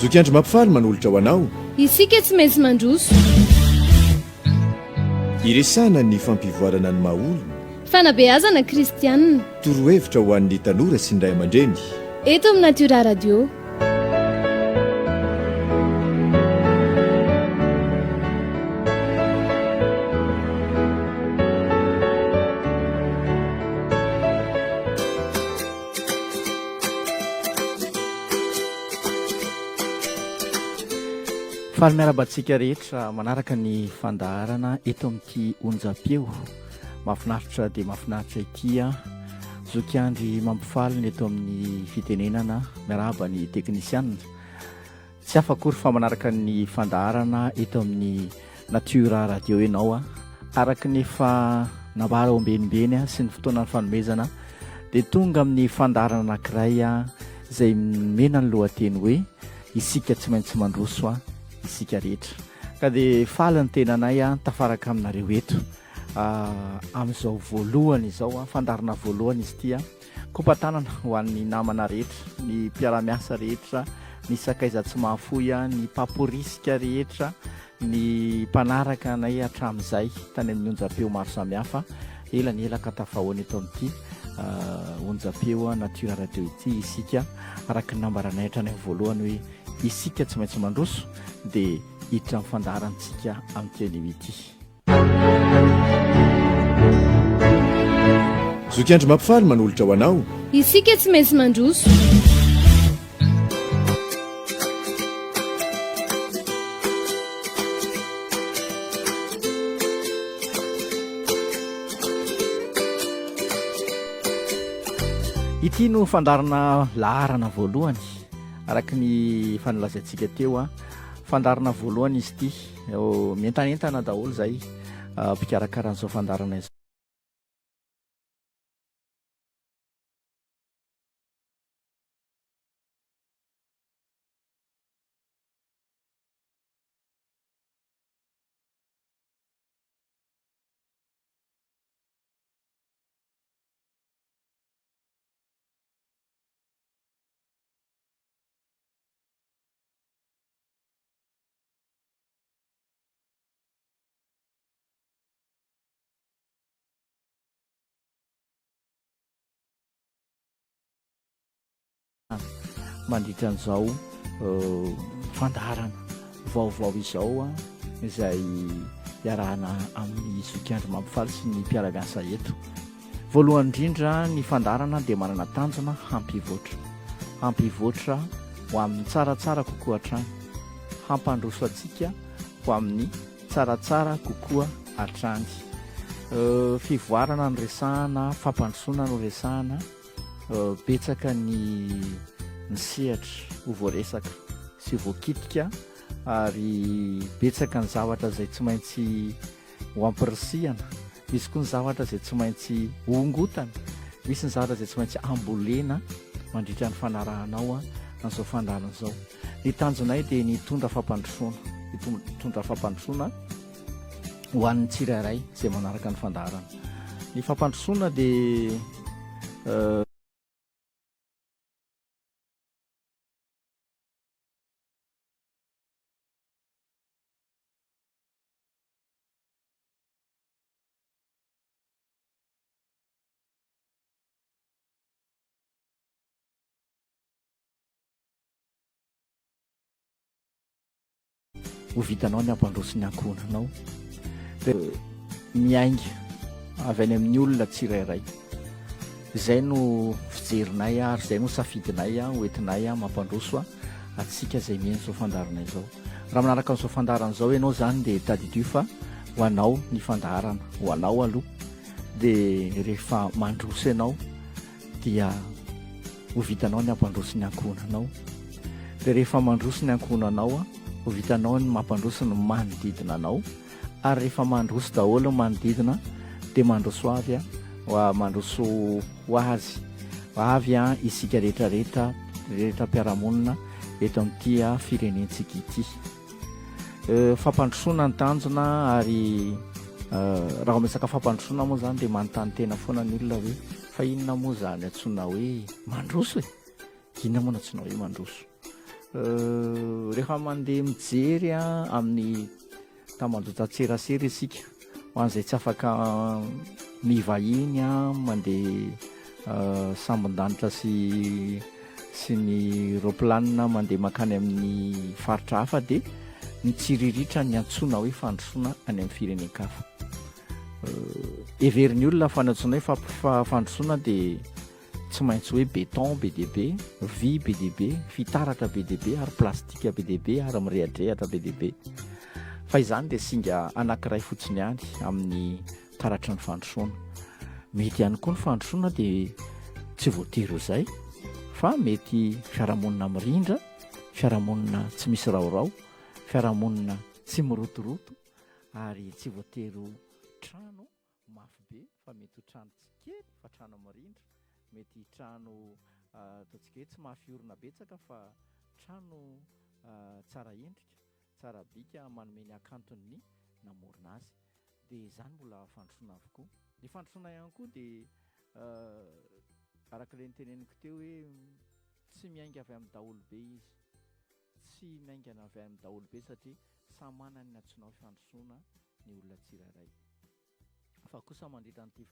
Zokiandry Mampifaly manolotra ho anao. Isika tsy maintsy mandroso. Iresahana ny fampivoarana ny maha olona. Fanabeazana kristianina. Torohevitra ho an'ny tanora sy ny ray aman-dreny. Eto amin'ny Natura Radio. Faly miarahaba antsika rehetra manaraka ny fandaharana eto amin'ity onjam-peo mahafinaritra dia mahafinaritra ity a. Zoky Andry mampifaly ny eto amin'ny fitenenana, miarahaba ny teknisianina. Tsy hafa akory fa manaraka ny fandaharana eto amin'ny Natura Radio ianao a. Araka ny efa nambara ombenimbeny sy ny fotoana nifanomezana dia tonga amin'ny fandaharana anankiray izay nomena ny lohateny hoe isika tsy maintsy mandroso a, isika rehetra. Ka dia faly ny tenanay tafaraka aminareo eto amin'izao voalohany izao, fandaharana voalohany izy ity. Kopa-tanana ho an'ny namana rehetra, ny mpiara-miasa rehetra, ny sakaiza tsy mahafoy, ny mpamporisika rehetra, ny mpanaraka anay hatramin'izay tany amin'ny onjam-peo maro samihafa. Ela ny ela ka tafahoana eto amin'ity onjam-peo Natura Radio ity isika. Araka ny nambaranay hatrany amin'ny voalohany hoe isika tsy maintsy mandroso dia hiditra amin'ny fandaharantsika amin'ity anio ity. Zokiandry Mampifaly manolotra ho anao. Isika tsy maintsy mandroso. Ity no fandaharana laharana voalohany araka ny efa nolazaintsika teo. Fandaharana voalohany izy ity. Mientanentana daholo izay mpikarakara an'izao fandaharana izao. Mandritra an'izao fandaharana vaovao izao izay iarahana amin'ny zokiandry mampifaly sy ny mpiara-miasa eto. Voalohany indrindra, ny fandaharana dia manana tanjona hampivoatra. Hampivoatra ho amin'ny tsaratsara kokoa hatrany. Hampandroso antsika ho amin'ny tsaratsara kokoa hatrany. Fivoarana no resahana, fampandrosoana no resahana. Betsaka ny ny sehatra ho voaresaka sy ho voakitika ary betsaka ny zavatra izay tsy maintsy ho ampirisihana, misy koa ny zavatra izay tsy maintsy hongotana, misy ny zavatra izay tsy maintsy ambolena mandritra ny fanarahanao an'izao fandaharana izao. Ny tanjonay dia ny hitondra fampandrosoana, hitondra fampandrosoana ho an'ny tsirairay izay manaraka ny fandaharana. Ny fampandrosoana dia Ho vitanao ny hampandroso ny ankohonanao dia miainga avy any amin'ny olona tsirairay. Izay no fijerinay ary izay no safidinay hoentinay mampandroso antsika izay mihaino izao fandaharana izao. Raha manaraka an'izao fandaharana izao ianao izany dia tadidio fa ho anao ny fandaharana, ho anao aloha. Dia rehefa mandroso ianao dia ho vitanao ny hampandroso ny ankohonanao. Dia rehefa mandroso ny ankohonanao, ho vitanao ny mampandroso ny manodidina anao. Ary rehefa mandroso daholo ny manodidina dia mandroso avy, mandroso ho azy avy isika rehetra rehetra, rehetra mpiara-monina eto amin'ity firenentsika ity. Fampandrosoana ny tanjona ary raha vao miresaka fampandrosoana moa izany dia manontany tena foana ny olona hoe fa inona moa izany antsoina hoe mandroso e? Inona moa no antsoina hoe mandroso? Rehefa mandeha mijery amin'ny tambajotran-tserasera isika, ho an'izay tsy afaka mivahiny mandeha sambon-danitra sy sy ny roaplanina mandeha mankany amin'ny faritra hafa dia mitsiriritra ny antsoina hoe fandrosoana any amin'ny firenen-kafa. Heverin'ny olona fa ny antsoina hoe fandrosoana dia Tsy maintsy hoe béton be dia be, vy be dia be, fitaratra be dia be ary plastika be dia be ary mirehadrehatra be dia be. Fa izany dia singa anankiray fotsiny ihany amin'ny taratry ny fandrosoana. Mety ihany koa ny fandrosoana dia tsy voatery ho izay fa mety fiarahamonina mirindra, fiarahamonina tsy misy raorao, fiarahamonina tsy mirotoroto ary tsy voatery ho trano mafy be fa mety ho trano tsy kely fa trano mirindra, mety trano ataontsika hoe tsy mafy orina betsaka fa trano tsara endrika, tsara bika manome ny hakanton'ny namorona azy. Dia izany mbola fandrosoana avokoa. Ny fandrosoana ihany koa dia araka ilay noteneniko teo hoe tsy miainga avy amin'ny daholobe izy. Tsy miaingana avy amin'ny daholobe satria samy manana ny antsoina hoe fandrosoana ny olona tsirairay. Fa kosa mandritra an'ity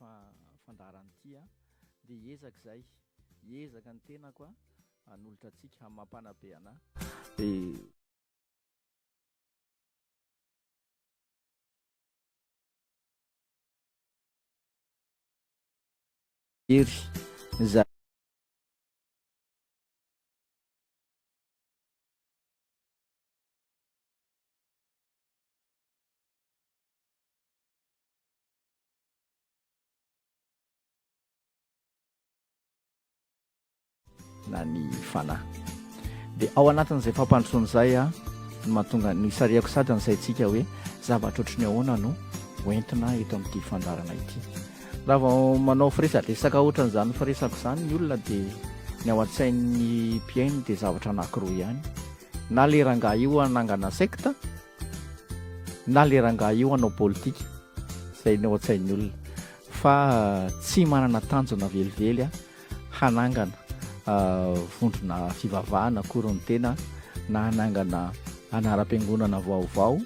fandaharana ity dia hiezaka izay, hiezaka ny tenako hanolotra antsika amin'ny maha mpanabe anà. Hery izay. Na ny fanahy. Dia ao anatin'izay fampandrosoana izay a, no mahatonga ny sarihako sady ny saintsika hoe zavatra ohatry ny ahoana no hoentina eto amin'ity fandaharana ity. Raha vao manao firesadresaka ohatran'izany firesako izany ny olona dia ny ao an-tsain'ny mpihaino dia zavatra anankiroa ihany. Na le rangahy io hanangana secte na le rangahy io hanao politika. Izay ny ao an-tsain'ny olona. Fa tsy manana tanjona velively hanangana vondrona fivavahana akory ny tena na hanangana anaram-piangonana vaovao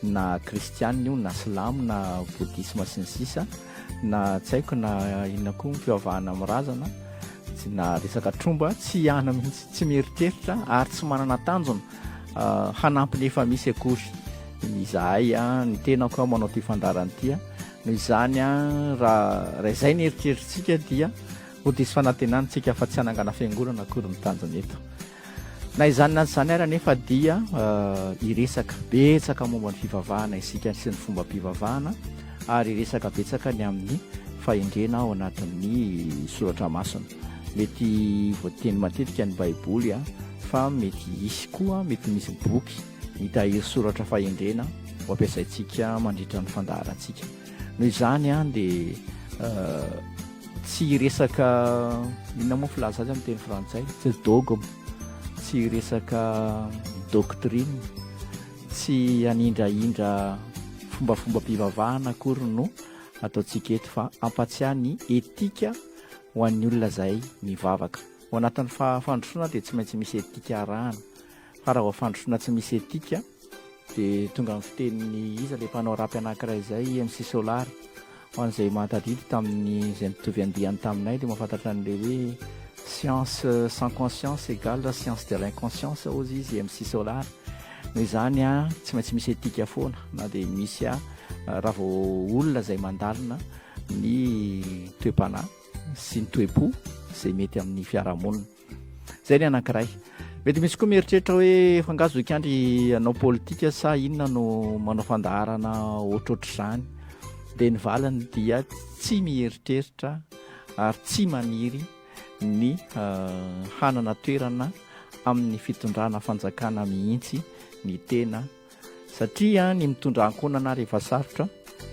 na kristianina io na silamo na bodisma sy ny sisa na tsy haiko na inona koa ny fivavahana amin'ny razana na resaka tromba tsy hana mihitsy tsy mieritreritra ary tsy manana tanjona hanampy ny efa misy akory izahay ny tenako aho manao ity fandaharana ity Noho izany, raha raha izay ny eritreritritsika dia ho diso fanantenana isika fa tsy hanangana fiangonana akory ny tanjona eto. Na izany na tsy izany ary anefa dia hiresaka betsaka momba ny fivavahana isika sy ny fombam-pivavahana ary hiresaka betsaka ny amin'ny fahendrena ao anatin'ny soratra masina. Mety voateny matetika ny Baiboly fa mety hisy koa, mety misy boky mitahiry soratra fahendrena ho ampiasaintsika mandritra ny fandaharantsika. Noho izany dia tsy hiresaka inona moa filaza azy amin'ny teny frantsay, tsy dogme, tsy hiresaka doctrine, tsy hanindrahindra fombafombam-pivavahana akory no ataontsika eto fa hampatsiahy ny etika ho an'ny olona izay mivavaka. Ao anatin'ny fandrosoana dia tsy maintsy misy etika arahana. Fa raha vao fandrosoana tsy misy etika dia tonga amin'ny fitenin'ny iza ilay mpanao rap anankiray izay, MC Solar. Ho an'izay mahatadidy tamin'ny izay mitovy andiany taminay dia mahafantatra an'ilay hoe science sans conscience égale science de l'inconscience hozy izy MC Solar. Noho izany tsy maintsy misy etika foana na dia misy raha vao olona izay mandalina ny toe-panahy sy ny toe-po izay mety amin'ny fiarahamonina. Zay ny anankiray. Mety misy koa mieritreritra hoe fa nga zokiandry hanao politika sa inona no manao fandaharana ohatrohatr'izany. Dia ny valiny dia tsy mieritreritra ary tsy maniry ny hanana toerana amin'ny fitondrana fanjakana mihitsy ny tena Satria ny mitondra ankohonana ary efa sarotra,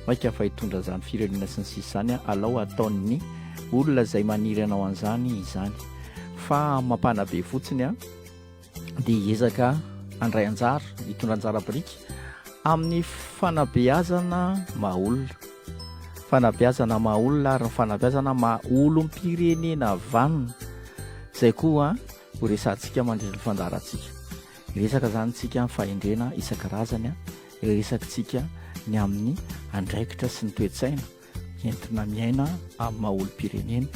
maika fa hitondra izany firenena sy ny sisa izany alao ataon'ny olona izay maniry hanao an'izany izany. Fa mampanabe fotsiny an, dia hiezaka handray anjara, hitondra anjara biriky amin'ny fanabeazana maha olona. Fanabeazana maha olona ary ny fanabeazana maha olom-pirenena vanona. Izay koa ho resahantsika mandritra ny fandaharantsika. Hiresaka izany tsika amin'ny fahendrena isan-karazany, hiresaka tsika ny amin'ny andraikitra sy ny toe-tsaina entina miaina amin'ny maha olom-pirenena.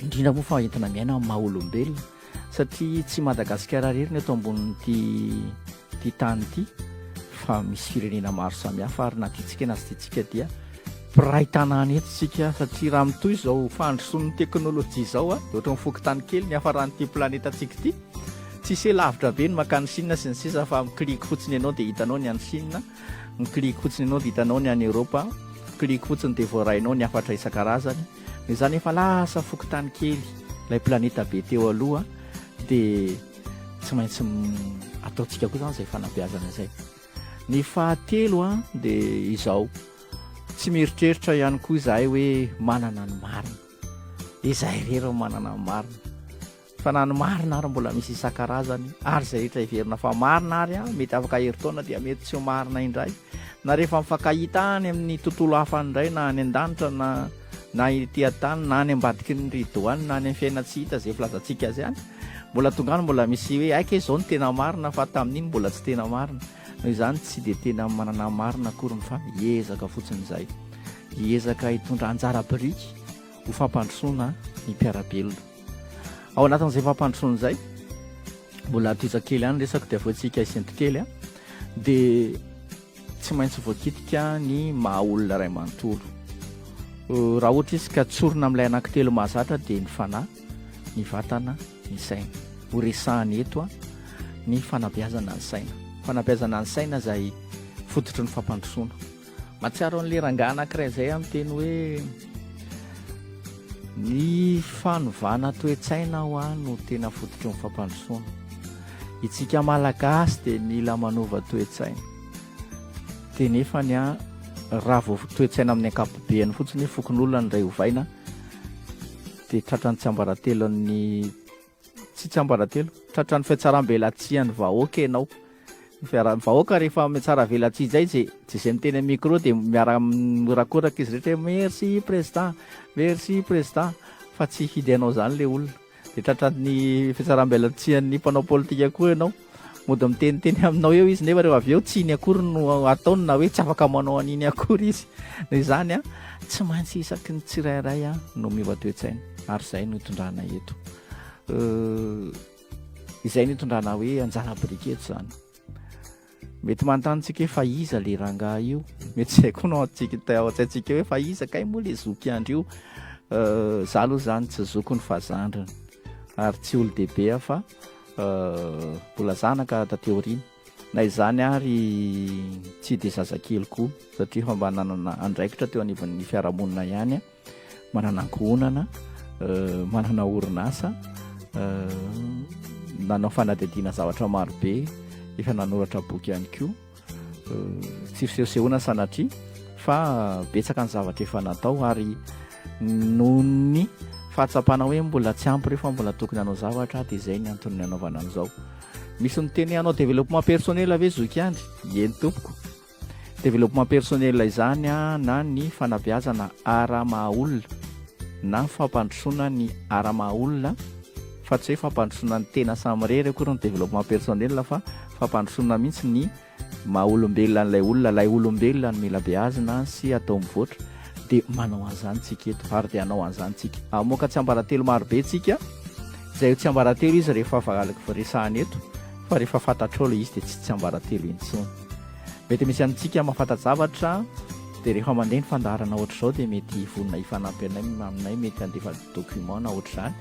Indrindra moa fa entina miaina amin'ny maha olombelona satria tsy Madagasikara irery no eto ambonin'ity ity tany ity fa misy firenena maro samihafa ary na tiantsika na tsy tiantsika dia mpiray tanàna eto tsika satria raha mitohy izao fandrosoan'ny teknolojia izao a dia ohatran'ny fokontany kely ny hafaran'ity planetantsika ity. Tsisy hoe lavitra be ny mankany Chine sy ny sisa fa mi-clique fotsiny ianao dia hitanao ny any Chine, mi-clique fotsiny ianao dia hitanao ny any Europe, mi-clique fotsiny dia voarainao ny hafatra isan-karazany. Noho izany efa lasa fokontany kely ilay planeta be teo aloha dia tsy maintsy ataontsika koa izany izay fanabeazana izay. Ny fahatelo dia izao, tsy mieritreritra ihany koa izahay hoe manana ny marina. Izahay irery no manana ny marina. Fa na ny marina ary mbola misy isan-karazany, ary izay rehetra heverina fa marina ary mety afaka herintaona dia mety tsy ho marina indray, na rehefa mifankahita any amin'ny tontolo hafa indray na any an-danitra na na ety an-tany na any ambadiky ny rideau any na any amin'ny fiainan-tsy hita izay filazantsika azy any, mbola tonga any mbola misy hoe hay kay izao no tena marina fa tamin'iny mbola tsy tena marina. Noho izany tsy dia tena manana marina akory ny fa hiezaka fotsiny izay. Hiezaka hitondra anjara biriky ho fampandrosoana ny mpiara-belona. Ao anatin'izay fampandrosoana izay, mbola atohizako kely ihany resako dia avy eo tsika hisento kely a, dia tsy maintsy voakitika ny maha olona iray manontolo. Raha ohatra izy ka tsorina amin'ilay anankitelo mahazatra dia ny fanahy, ny vatana, ny saina. Ho resahana eto a, ny fanabeazana ny saina. Fanabeazana ny saina izay fototry ny fampandrosoana. Mahatsiaro an'ilay rangahy anankiray izay aho miteny hoe ny fanovana toe-tsaina hoa no tena fototry ny fampandrosoana. Itsika Malagasy dia mila manova toe-tsaina. Dia nefa ny a raha vao toe-tsaina amin'ny ankapobeany fotsiny hoe fokonolona no indray ovaina dia tratran'ny tsiambaratelon'ny Tsy tsiambaratelo. Tratran'ny fihatsaram-belatsihan'ny vahoaka ianao. Ny fiara- ny vahoaka rehefa mihatsaravelatsihy izay ze tsy izay miteny amin'ny micro dia miara mihorakoraka izy rehetra hoe merci président, merci président fa tsy hifidy anao izany ilay olona. Dia tratran'ny fihatsaram-belatsihan'ny mpanao politika koa ianao. Mody miteniteny aminao eo izy nefa rehefa avy eo tsy iny akory no ataony na hoe tsy afaka manao an'iny akory izy. Noho izany an, tsy maintsy isaky ny tsirairay an no miova toe-tsaina ary izay no itondrana eto. Izay no itondrana hoe anjara biriky eto izany. Mety manontany tsika hoe fa iza le rangahy io? Mety izay koa no ao an-tsaintsika hoe fa iza kay moa le zoky andry io? Za aloha izany tsy zokiny fa zandriny ary tsy olon-dehibe aho fa Mbola zanaka taty aoriana. Na izany ary tsy dia zazakely koa satria efa mba nanana andraikitra teo anivon'ny fiarahamonina ihany, manana ankohonana, manana orinasa, nanao fanadihadiana zavatra marobe, efa nanoratra boky ihany koa. Tsy fisehosehoana sanatria fa betsaka ny zavatra efa natao ary noho ny fahatsapana hoe mbola tsy ampy ireo fa mbola tokony hanao zavatra dia izay ny antony nanaovana an'izao. Misy miteny hoe hanao développement personnel ve zoky Andry? Eny tompoko. Développement personnel izany na ny fanabeazana ara-maha-olona na fampandrosoana ny ara-maha-olona fa tsy hoe fampandrosoana ny tena samirery akory ny développement personnel fa fampandrosoana mihitsy ny maha olombelona an'ilay olona, ilay olombelona no mila beazina sy atao mivoatra dia manao an'izany tsika eto ary dia hanao an'izany tsika. Hamoaka tsiambaratelo marobe tsika, izay ho tsiambaratelo izy rehefa resahana eto fa rehefa fantatrao ilay izy dia tsy tsiambaratelo intsony. Mety misy amintsika mahafanta-javatra dia rehefa mandeha ny fandaharana ohatr'izao dia mety vonona hifanampy anay aminay mety handefa document na ohatr'izany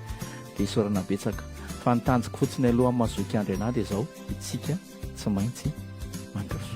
dia isaorana betsaka. Fa ny tanjoko fotsiny aloha amin'ny maha zoky andry anah dia izao, itsika tsy maintsy mandroso.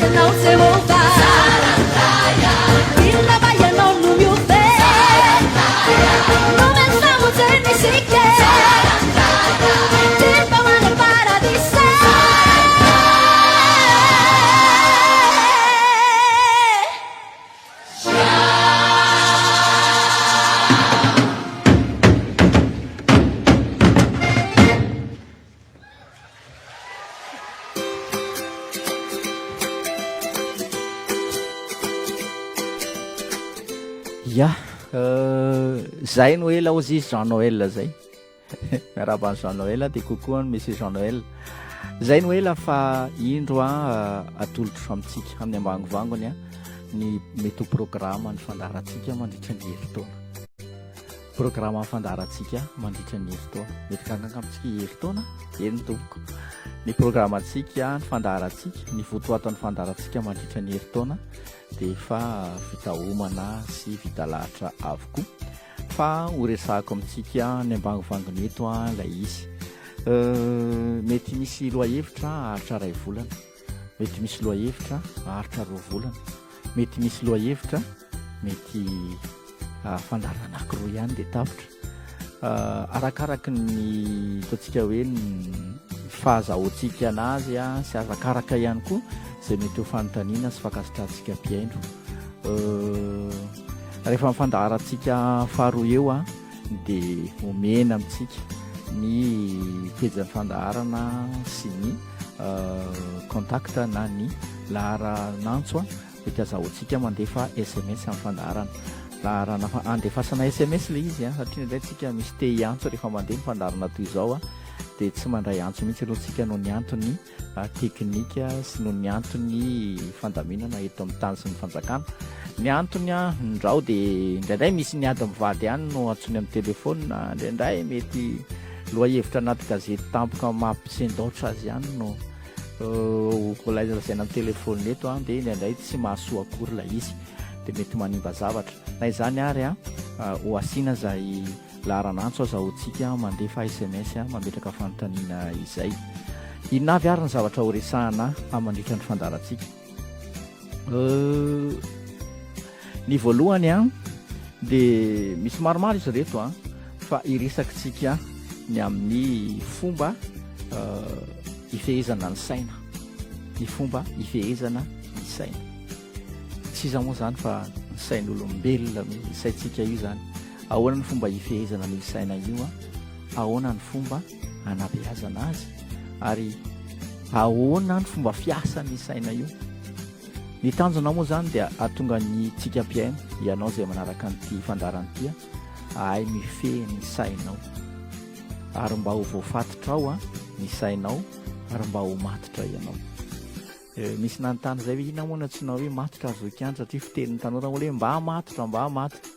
ianao Jehovah. Inona va ianao no miova e? Nomeny famonjena isika e. Tiany mba ho any am-paradisa e. Ya, zay no ela ozy izy Jean Noël zay. Miarahaba an'i Jean Noël dia coucou an'i Monsieur Jean Noël. Zay no ela fa indro a atolotro amintsika amin'ny ambangovangony a ny mety ho programme ny fandaharantsika mandritra ny herintaona. Programme fandaharantsika mandritra ny herintaona. Mety ganganga amintsika herintaona? Eny tompoko. Ny programantsika, ny fandaharantsika, ny votoatin'ny fandaharantsika mandritra ny herintaona dia efa vita omana sy vita lahatra avokoa. Fa ho resahako amintsika ny ambangovangony eto ilay izy. Mety misy lohahevitra haharitra iray volana, mety misy lohahevitra haharitra roa volana, mety misy lohahevitra mety fandaharana anankiroa ihany dia tapitra. Arakaraky ny ataontsika hoe ny fahazahoantsika anazy sy arakaraka ihany koa izay mety ho fanontaniana sy fankasitrahantsika mpihaino. Rehefa amin'ny fandaharantsika faharoa eo dia omena amintsika ny pejin'ny fandaharana sy ny contact na ny laharan'antso mety azahoantsika mandefa sms amin'ny fandaharana. Laharana andefasana sms ilay izy satria indraindray tsika misy te hiantso rehefa mandeha ny fandaharana toy izao dia tsy mandray antso mihitsy aloha tsika noho ny antony teknika sy noho ny antony fandaminana eto amin'ny tany sy ny fanjakana. Ny antony ndrao dia indraindray misy ny ady mivady ihany no antsoiny amin'ny telefaonina, indraindray mety lohahevitra anaty gazety tampoka mampisendaotra azy ihany no lazaina amin'ny telefaonina eto dia indraindray tsy mahasoa akory ilay izy dia mety manimba zavatra. Na izany ary ho asiana izay Laharana antso azahoantsika mandefa sms mametraka fanontaniana izay. Inona avy ary ny zavatra ho resahana mandritra ny fandaharantsika? Ny voalohany an, dia misy maromaro izy ireto an, fa hiresakitsika ny amin'ny fomba hifehezana ny saina. Ny fomba hifehezana ny saina. Tsy iza moa izany fa ny sain'olombelona, ny saintsika io izany. Ahoana ny fomba hifehezana an'io saina io? Ahoana ny fomba hanabeazana azy? Ary ahoana ny fomba fiasan'ny saina io? Ny tanjona moa izany dia hahatonga ny tsika mpihaino, ianao izay manaraka an'ity fandaharana ity, hahay mifehy ny sainao. Ary mba ho voafatotrao ny sainao ary mba ho matotra ianao. Misy nanontany izay hoe inona moa no antsoina hoe matotra ry zoky andry satria fitenin'ny tanora moa ilay hoe mba matotra, mba matotra.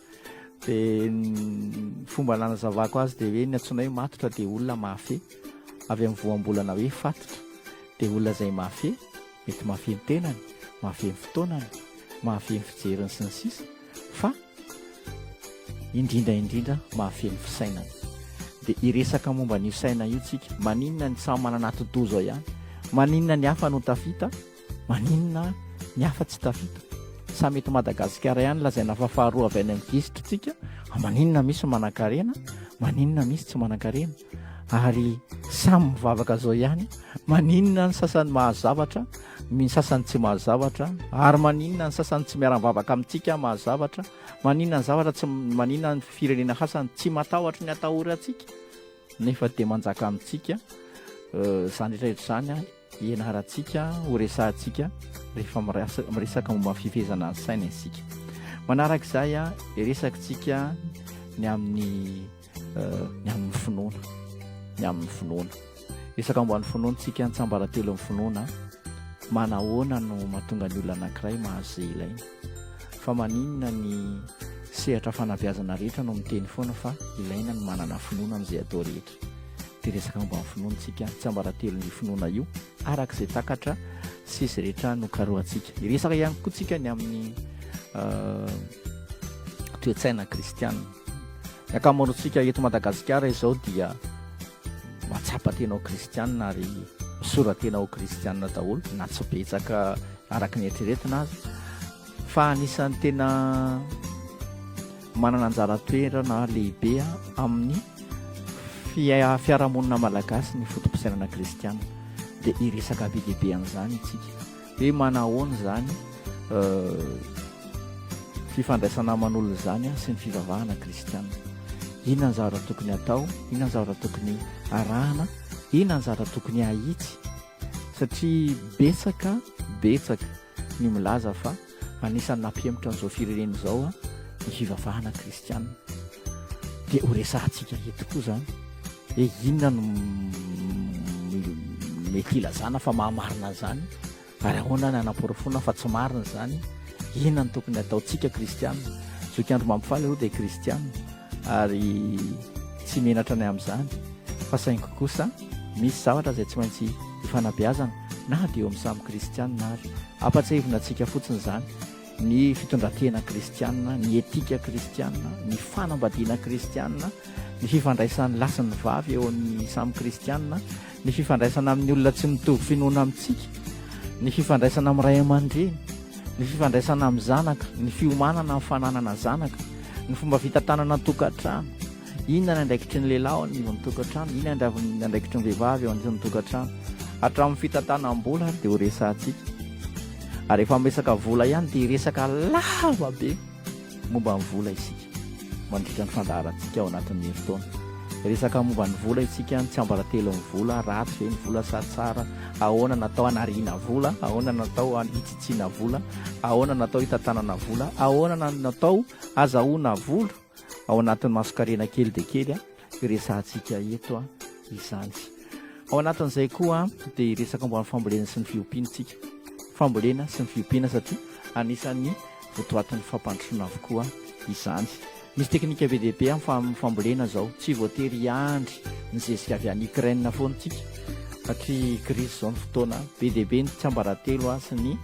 Dia ny fomba nanazavako azy dia hoe ny antsoina hoe matotra dia olona mahafehy, avy amin'ny voambolana hoe fatotra, dia olona izay mahafehy, mety mahafehy ny tenany, mahafehy ny fotoanany, mahafehy ny fijeriny sy ny sisa fa indrindra indrindra mahafehy ny fisainany. Dia hiresaka momba an'io saina io tsika, maninona ny samy manana atidoha izao ihany, maninona ny hafa no tafita, Maninona ny hafa tsy tafita? Samy eto Madagasikara ihany lazaina fa faharoa avy any amin'ny gisitra tsika, maninona misy manankarena, maninona misy tsy manankarena? Ary samy mivavaka zao ihany, maninona ny sasany mahazo zavatra, ny sasany tsy mahazo zavatra, ary maninona ny sasany tsy miara-mivavaka amintsika mahazo zavatra, maninona ny zavatra tsy maninona ny firenena sasany tsy matahotra ny atahorantsika nefa dia manjaka amintsika izany rehetra rehetra izany. Hianarantsika, horesahantsika rehefa miresaka momba ny fifehezana ny saina isika. Manaraka izay, hiresakitsika ny amin'ny ny amin'ny finoana. Ny amin'ny finoana. Resaka momba ny finoana tsika, ny tsiambaratelon'ny finoana. Manahoana no mahatonga ny olona anankiray mahazo izay ilainy? Fa maninona ny sehatra fanabeazana rehetra no miteny foana fa ilaina ny manana finoana amin'izay atao rehetra? Dia resaka momba ny finoana isika, tsiambaratelon'io finoana io, araka izay takatra sy izay rehetra nokarohantsika. Hiresaka ihany koa tsika ny amin'ny toe-tsaina kristianina. Ny ankamaroantsika eto Madagasikara izao dia mahatsapa tena ho kristianina ary misora-tena ho kristianina daholo na tsy betsaka araka ny eritreretina aza fa anisan'ny tena manana anjara toerana lehibe amin'ny fiarahamonina malagasy ny foto-pisainana kristianina. Dia hiresaka be dia be an'izany isika. Hoe manahoana izany fifandraisana aman'olona izany sy ny fivavahana kristianina. Inona ny zavatra tokony hatao, inona ny zavatra tokony arahana, inona ny zavatra tokony hahitsy. Satria betsaka, betsaka ny milaza fa anisan'ny nampihemotra an'izao firenena izao ny fivavahana kristianina. Dia ho resahantsika eto koa izany hoe inona no mety hilazana fa mahamarina an'izany ary ahoana ny hanaporofoana fa tsy marina izany, inona no tokony hataontsika kristianina. Zoky Andro Mampifaly aloha dia kristianina ary tsy menatra ny amin'izany fa saingy kosa misy zavatra izay tsy maintsy ifanabeazana na dia eo amin'ny samy kristianina ary. Ampatsiahivina antsika fotsiny izany ny fitondran-tena kristianina, ny etika kristianina, ny fanambadiana kristianina, ny fifandraisan'ny lahy sy ny vavy eo amin'ny samy kristianina, ny fifandraisana amin'ny olona tsy mitovy finoana amintsika, ny fifandraisana amin'ny ray aman-dreny, ny fifandraisana amin'ny zanaka, ny fiomanana amin'ny fananana zanaka, ny fomba fitantanana tokantrano, inona ny andraikitry ny lehilahy ao anivon'ny tokantrano, inona ny andraikitry ny vehivavy ao anivon'ny tokantrano, hatramin'ny fitantanam-bola ary dia ho resahantsika. Ary rehefa miresaka vola ihany dia hiresaka lava be momba ny vola isika mandritra ny fandaharantsika ao anatin'ny herintaona. Hiresaka momba ny vola isika, ny tsiambaratelon'ny vola, ratsy ve ny vola sa tsara, ahoana natao hanariana vola, ahoana natao hitsitsiana vola, ahoana natao hitantanana vola, ahoana natao hazahoana vola ao anatin'ny masonkarena kely dia kely. Hiresahantsika eto izany. Ao anatin'izay koa dia hiresaka momba ny fambolena sy ny fiompiana isika. Fambolena sy ny fiompiana satria anisan'ny votoatin'ny fampandrosoana avokoa izany. Misy teknika be dia be amin'ny fambolena izao. Tsy voatery hiandry ny zezika avy any Ukraine foana isika satria krizy izao ny fotoana. Be dia be ny tsiambaratelo sy ny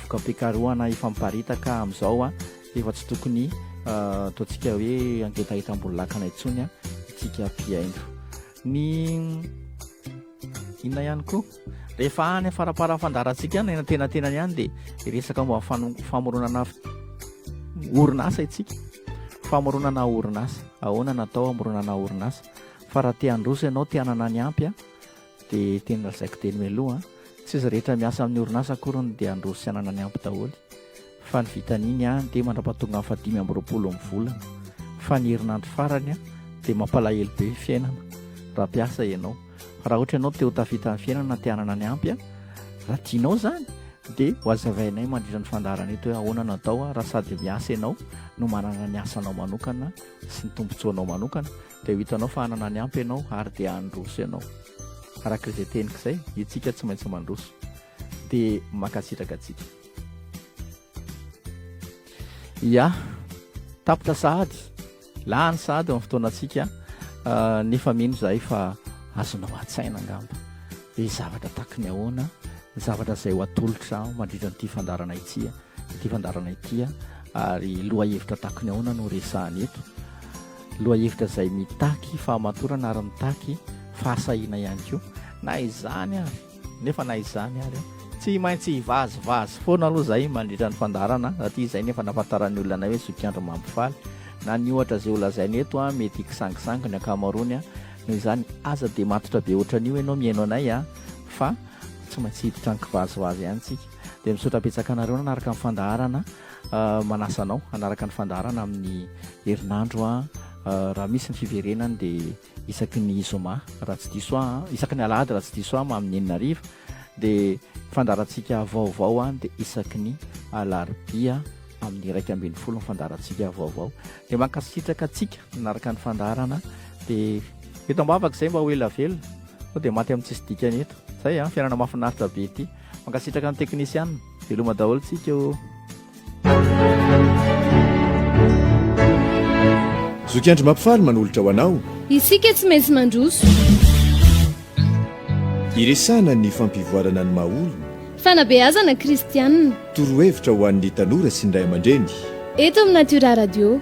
voka-pikarohana efa miparitaka amin'izao. Efa tsy tokony ataontsika hoe hangetaheta ambony lakana intsony isika mpihaino. Ny inona ihany koa? Rehefa any faramparan'ny fandaharantsika any, antenatenany ihany dia hiresaka momba ny famoronana orinasa isika. Famoronana orinasa. Ahoana no atao hamoronana orinasa? Fa raha te handroso ianao, te hanana ny ampy, dia teny lazaiko teny mialoha, tsy izy rehetra miasa amin'ny orinasa akory no dia handroso sy hanana ny ampy daholo. Fa ny vitan'iny an dia mandrapatonga ny faha 25 amin'ny volana. Fa ny herinandro farany an dia mampalahelo be ny fiainana raha mpiasa ianao. Fa raha ohatra ianao te ho tafita amin'ny fiainana te hanana ny ampy an, raha tianao izany dia ho hazavainay mandritra ny fandaharana eto hoe ahoana no atao raha sady miasa ianao no manana ny asanao manokana sy ny tombontsoanao manokana dia ho hitanao fa hanana ny ampy ianao ary dia handroso ianao. Araka izay teniko izay, itsika tsy maintsy mandroso. Dia mankasitraka antsika. Ya, tapitra sahady, lany sahady amin'ny fotoanantsika, ah, nefa mino izahay fa azonao an-tsaina angamba hoe zavatra tahaky ny ahoana ny zavatra izay ho atolotra mandritra an'ity fandaharana ity, ity fandaharana ity, ary lohahevitra tahaky ny ahoana no resahana eto. Lohahevitra izay mitaky fahamatorana ary mitaky fahasahiana ihany koa. Na izany ary, Nefa na izany ary, tsy maintsy hivazivazy foana aloha izahay mandritra ny fandaharana satria izay no efa nahafantaran'ny olona anay hoe zokiandro mampifaly. Na ny ohatra izay holazaina eto mety hikisangisangy ny ankamaroany, noho izany aza dia matotra be ohatran'io ianao mihaino anay fa tsy maintsy hiditra ny kivazivazy ihany tsika. Dia misaotra betsaka anareo nanaraka ny fandaharana, manasa anao hanaraka ny fandaharana amin'ny herinandro raha misy ny fiverenany dia isaky ny zoma raha tsy diso aho an, isaky ny alahady raha tsy diso aho amin'ny enina hariva, dia fandaharantsika vaovao an dia isaky ny alarobia amin'ny 11 ny fandaharantsika vaovao. Dia mankasitraka antsika nanaraka ny fandaharana, dia eto am-bavaka izay mba ho ela velona, sao dia maty amin'ny tsisy dikany eto. Zay an, fiainana mahafinaritra be ity. Mankasitraka ny teknisiana. Veloma daholo tsika ô. Zokiandry Mampifaly manolotra ho anao. Isika tsy maintsy mandroso. Iresahana ny fampivoarana ny maha olona. Fanabeazana kristianina. Torohevitra ho an'ny tanora sy ny ray aman-dreny. Eto amin'ny Natiora Radio.